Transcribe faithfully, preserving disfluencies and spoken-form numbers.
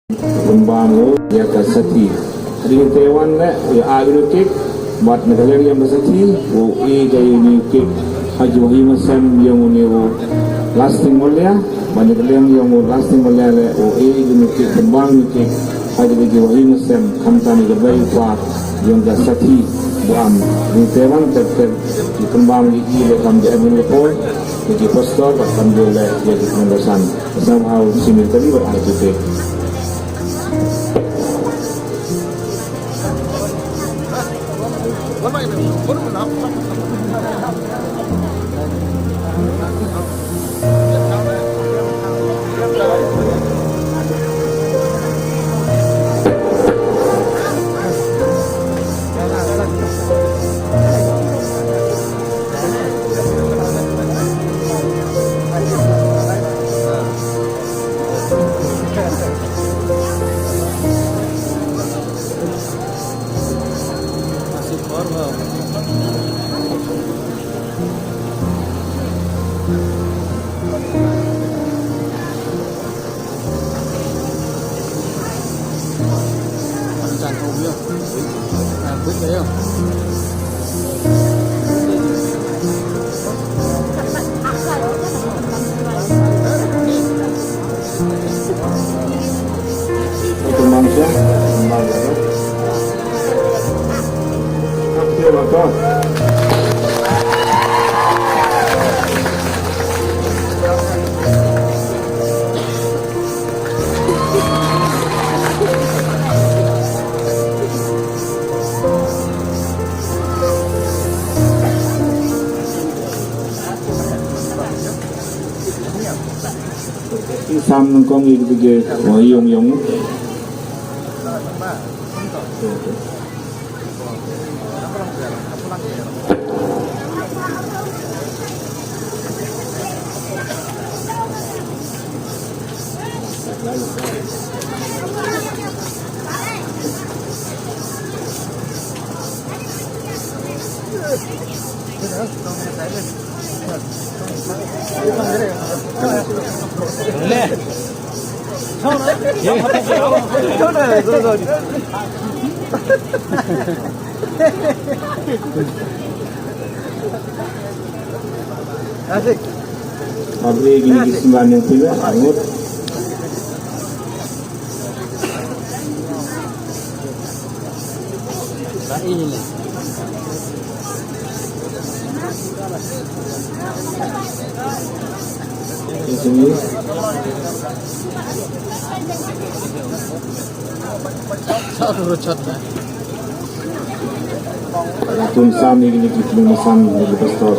Pynbam u ïa ka sathi. Hadien te wan leh u ïa ai u cake bad na ka liang ïa ka sathi u ai ka ïa u cake ha ki wahima sem ïong u ne u Lasting Molia bad na ka liang ïong u Lasting Molia leh u ai u cake pynbam u cake ha ki wahima sem khamtam ïa ka bai u par ïong ka sathi. Bam ni te wan te te ki pynbam ïa ki leh kam ka em ka por ïa ki pastor bad kam ïa leh ïa ki pyndosan. Somehow simi tadi bad ai u cake. Sam nang kong ïa kito ki, oh, ïong ïong. Abri gini ki sumban yang tiba, angut. Tun sam ni ni ki tun sam ni ki pastor.